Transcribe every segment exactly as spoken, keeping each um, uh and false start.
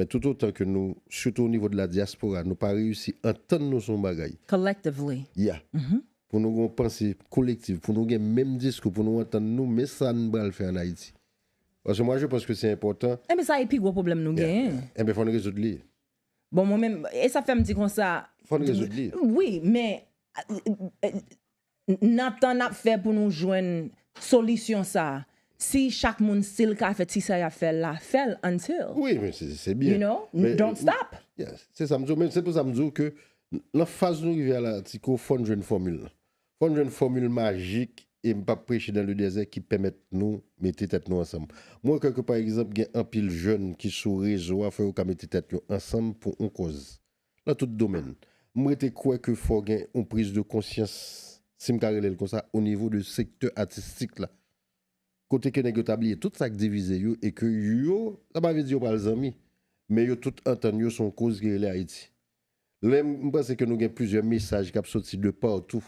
Men tout otan ke nou, sitou o nivo de la diaspora, nou pa reyisi antann nou sou yon bagay. Collectively. Yeah. Pou nou gen yon panse kolektiv, pou nou gen menm diskou, pou nou antann nou, men sa n pral fè ann Ayiti. Paske mwa, je panse ke se enpòtan. Enben, sa e pi gwo pwoblèm nou genyen. Enben, fò n rezoud li. Bon, mwen menm, e sa fè m di konsa. Fò n rezoud li. Wi, men, n ap tann ap fè pou nou jwenn solisyon sa. Si chak moun still ka fè ti sa y ap fè la, fè l until. Wi, men se, se byen. You know, don't stop. Yeah, se sa m di w, men se pou sa m di w ke nan faz nou rive a la, Tiko, fò n jwenn fòmil lan. Fò n jwenn fòmil majik, e m p ap preche dans le désert, ki pèmèt nou mete tèt nou ansanm. Mwen kwè ke, pa egzanp, gen anpil jèn ki sou rezo a, fò yo ka mete tèt yo ansanm pou yon kòz. Nan tout domèn. M rete kwè ke fò gen yon priz de konsyans, si m ka rele l konsa, o nivo de sektè atistik la. Kote ke nèg yo ta bliye tout sa k divize yo e ke yo, sa pa vle di yo pral zanmi, men yo tout antann yo sou yon koz ki rele Ayiti. Lè m, m panse ke nou gen plizyè mesaj k ap soti de patou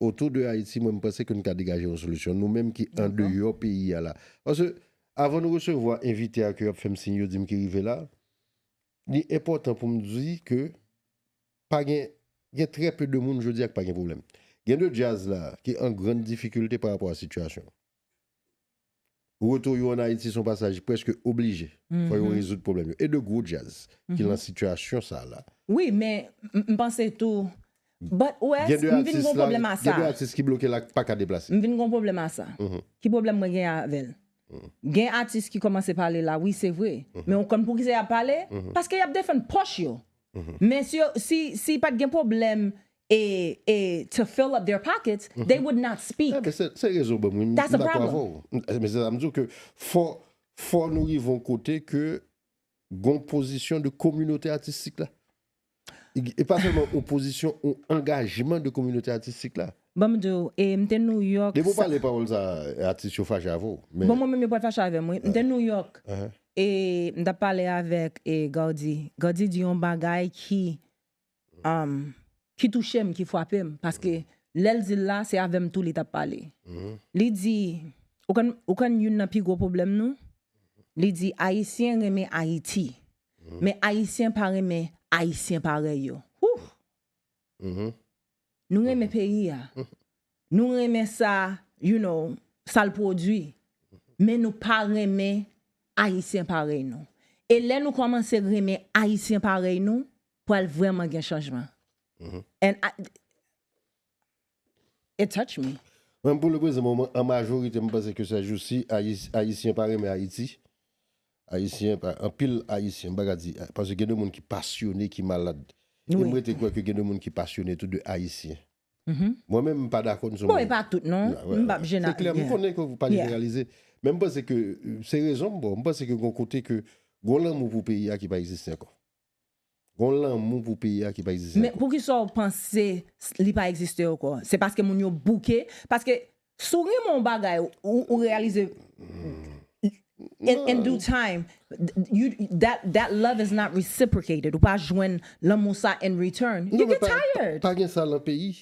otou de Ayiti, mwen, m panse ke n ka degaje yon solisyon. Nou menm ki andeyò peyi a la. Paske, avan nou resevwa envite a ke y ap fè m siy, yo di m ki rive la, li enpòtan pou m di ke pa gen, gen trè pe de moun jodi a ki pa gen pwoblèm. Gen de djaz la ki an grann difikilte pa rapò a sitiyasyon. Retou yo ann Ayiti se yon pasaj prèske oblije. Fò yo rezoud pwoblèm yo. E de gwo djaz ki nan sitiyasyon sa a la. Wi, men m, m panse tou. But, ou wè, m vin gon pwoblèm a sa. Gen de atis ki bloke la, ki pa ka deplase. M vin gon pwoblèm a sa. Ki pwoblèm mwen gen avè l? Gen atis ki kòmanse pale la, wi, se vre. Men ou konn poukisa y ap pale? Paske y ap defann pòch yo. Men si, si, si pa t gen pwoblèm e, e to fill up their pockets, they would not speak. Enben, se, se rezon ban m, wi, m dakò avè w. Men se sa m di w ke fò, fò nou rive yon kote ke gon pozisyon de kominote atistik la. E, e pa sèlman yon pozisyon, yon angajman de kominote atistik la. Ban m di w, e m te New York. Depi w pale pawòl sa, atis yo fache avè w. Bon, mwen menm yo pral fache avè m, wi. M te New York. E m t ap pale avèk, e, Gaudy. Gaudy di yon bagay ki um, ki touche m, ki frape m, paske lè l di l la, se avè m tou li t ap pale. Li di, ou konn, ou konn youn nan pi gwo pwoblèm nou? Li di, Ayisyen renmen Ayiti, men Ayisyen pa renmen Ayisyen parèy yo. Wouh! Nou renmen peyi a. Nou renmen sa, you know, sa l pwodui. Men nou pa renmen Ayisyen parèy nou. E lè nou kòmanse renmen Ayisyen parèy nou, pral vrèman gen chanjman. And I, it touch me. Mwen, pou le prezan moman, an majorite, m panse ke sèjousi, Ayis-, Ayisyen pa renmen Ayiti. Ayisyen pa, anpil Ayisyen, m pa ka di, paske gen de moun ki pasyone, ki malad. E m rete kwè ke gen de moun ki pasyone tou de Ayisyen. Mwen menm, m pa dakò nou sou... Bon, e pa tout, non. M p ap jene. Se klè, m konnen ke w pa jeneralize. Men m panse ke, euh, se rezon m ba w. M panse ke gon kote ke gon lanmou pou peyi a ki pa egziste ankò. Gon lanmou pou peyi a ki pa egziste ankò. Men poukisa w panse li pa egziste ankò? Se paske moun yo bouke? Paske si w renmen yon bagay, ou, ou reyalize in, in due time, you, that, that love is not reciprocated. Ou pa jwenn lanmou sa in return. You get tired. Non, men pa, pa, pa gen sa lan peyi.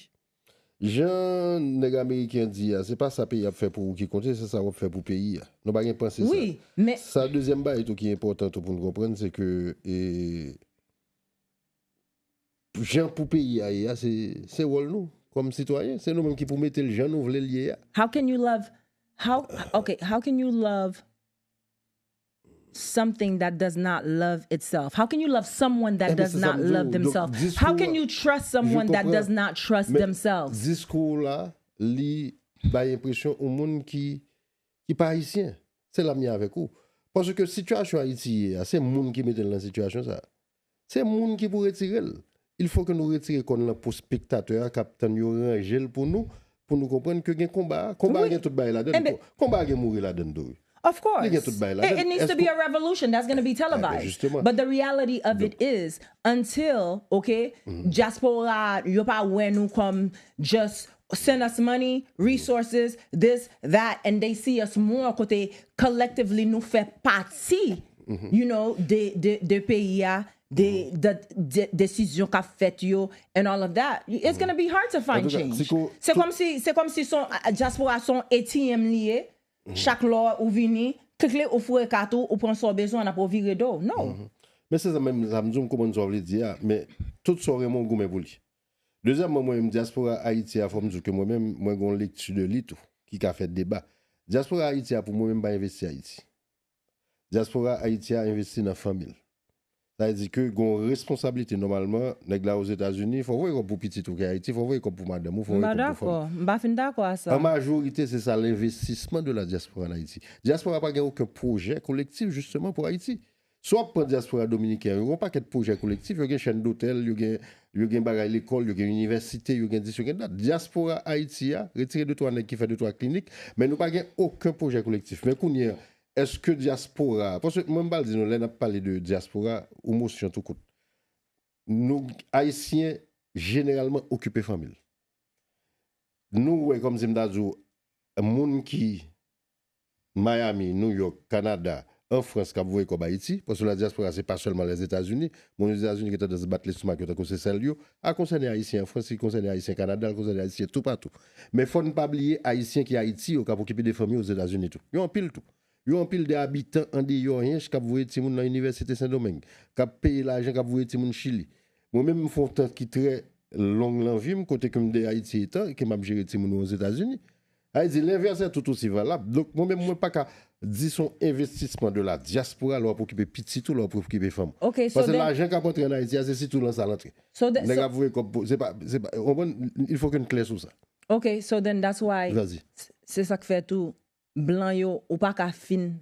Jan nèg ameriken an di a, se pa sa peyi a ap fè pou ou ki konte, se sa w ap fè pou peyi a. Nou pa gen panse sa. Wi, men sa dezyèm bagay tou ki enpòtan tou pou n konprann, se ke, e, jan pou peyi a ye a, se, se wòl nou kòm sitwayen. Se nou menm ki pou mete l jan nou vle l ye a. How can you love, how, okay, how can you love something that does not love itself? How can you love someone that does not love themselves? How can you trust someone that does not trust themselves? Diskou w la, li bay enpresyon yon moun ki, ki pa ayisyen. Se la m ye avèk ou. Paske sitiyasyon Ayiti ye a, se moun ki mete l nan sitiyasyon sa a. Se moun ki pou retire l. Il faut que nou retire kò n lan pou spektatè a k ap tann yo ranje l pou nou, pou nou konprann ke gen konba a. Konba a gen tout bagay ladan l. Konba a gen mouri ladan l tou, wi. Of course. Li gen tout bagay ladan l. It needs to be a revolution that's gonna be televised. But the reality of it is, until, okay, dyaspora, yo pa wè nou kòm just send us money, resources, this, that, and they see us more, kote collectively nou fè pati, you know, de, de, de peyi a, de, de, de desizyon k ap fèt yo, and all of that. It's gonna be hard to find change. Se kòmsi, se kòmsi son, a, dyaspora son A T M li ye. Chak lè ou vini, klik, klik, ou foure kat ou, ou pran sa w bezwen, apre ou vire do w. No. Men se sa menm sa m di w, m konprann sa w vle di a, men tout sa w renmen w goumen pou li. Dezyèmman, mwen menm, dyaspora Ayiti a, fò m di w ke mwen menm, mwen gen yon lekti de li tou, ki ka fè deba. Dyaspora Ayiti a, pou mwen menm, pa envesti Ayiti. Dyaspora Ayiti a envesti nan fanmi l. Sa vle di ke gen yon responsablite nòmalman, nèg la Ozetazini, fò w voye kòb pou pitit ou ki Ayiti, fò w voye kòb pou madanm ou, fò w voye kòb pou fanmi. M pa dakò. M pa fin dakò a sa. An majorite, se sa lenvestisman de la diaspora an Ayiti. Dyaspora pa gen okenn pwojè kolektif, jisteman, pou Ayiti. Si w ap pran dyaspora dominiken an, yo gen yon pakèt pwojè kolektif, yo gen chèn dotèl, yo gen, yo gen bagay lekòl, yo gen inivèsite, yo gen dis, yo gen dat. Dyaspora Ayiti a, retire de twa nèg ki fè de twa klinik, men nou pa gen okenn pwojè kolektif. Men kounye a, èske dyaspora, paske mwen m pral di nou, lè n ap pale de dyaspora, ou mosyon tou kout. Nou, Ayisyen, jeneralman, okipe fanmi l. Nou wè, kòmsi m ta di w, moun ki Miami, New York, Kanada, an Frans k ap voye kòb Ayiti, paske la dyaspora se pa sèlman Lèzetazini, moun Ozetazini gen tandans bat lestomak yo tankou se sèl yo, a konsène Ayisyen an Frans, li konsène Ayisyen Kanada, li konsène Ayisyen toupatou. Men fò n pa bliye Ayisyen ki Ayiti yo k ap okipe de fanmi yo Ozetazini tou. Yo anpil tou. Yo anpil de abitan andeyò Hinche k ap voye timoun nan Inivèsite Sendomeng, k ap peye lajan, k ap voye timoun Chili. Mwen menm, m fè yon tan ki trè long nan vi m, kote ke m de Ayiti etan, e ke m ap jere timoun yo Ozetazini. Sa vle di, lenvès est tout aussi valable. Donk, mwen menm, mwen pa ka di se yon envestisman de la diaspora lè w ap okipe pitit ou, lè w ap okipe fanm ou. Paske lajan k ap antre an Ayiti a, se sitou lan sa l antre. Nèg ap voye kòb pou, se pa, se pa, w konprann? Il faut ke n klè sou sa. Ok, so then that's why, se sa k fè tou, blan yo, ou pa ka fin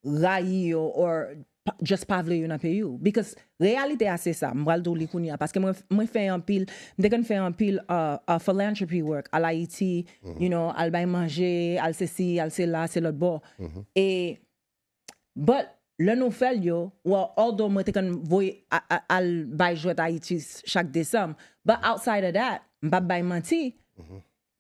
rayi yo or just pa vle yo nan peyi w. Because reyalite a se sa, m pral di w li kounye a, paske mwen, mwen fè anpil, m te konn fè anpil uh, uh, philanthropy work, al Ayiti, you know, al bay manje, al sesi, al sela, se lòt bò. E, but, lè nou fè l yo, well, although mwen te konn voye al bay jwèt Ayiti chak desanm, but outside of that, m p ap bay manti,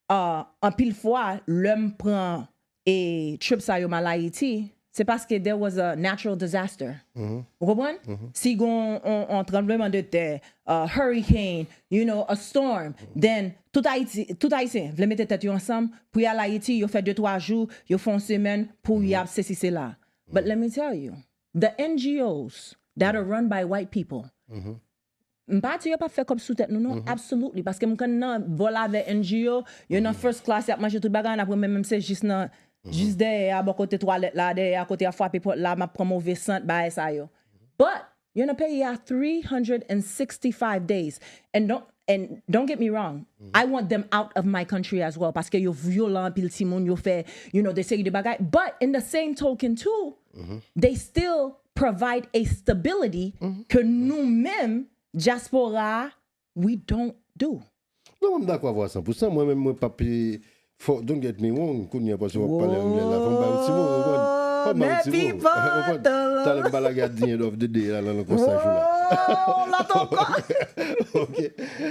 uh, anpil fwa, lè m pran e trip sa yo m al Ayiti, se paske there was a natural disaster. Ou konprann? Si gon on, on tranbleman de tè, a hurricane, you know, a storm, then tout Ayiti, tout Ayisyen vle mete tèt yo ansanm pou y al Ayiti, yo fè de twa jou, yo fè yon semèn pou y ap sesi sela. But let me tell you, the N G Os that are run by white people, m pa di yo p ap fè kòb sou tèt nou non, absolutely, paske m konn nan vòl avè N G O, yo nan first class, y ap manje tout bagay, n ap renmen menm se jis nan, jis dèyè a, bò kote twalèt la, dèyè a, kote y ap frape pòt la, m ap pran move sant, bagay sa yo. But yo nan peyi a three hundred and sixty-five days. And don't, and don't get me wrong, I want them out of my country as well, paske yo vyolan anpil timoun, yo fè, you know, de seri de bagay. But in the same token too, they still provide a stability ke nou menm dyaspora a, we don't do. Non, mwen m dakò avè w a san pou san. Mwen menm, mwen p ap, eh, fò, don't get me wrong, kounye a paske w ap pale anglè la, fò m ba yon ti mo, ou konprann? Fò m ba yon ti mo. Ou konprann? Talè m pa lage at the end of the day la, nan, nan konsa jou la. Ok.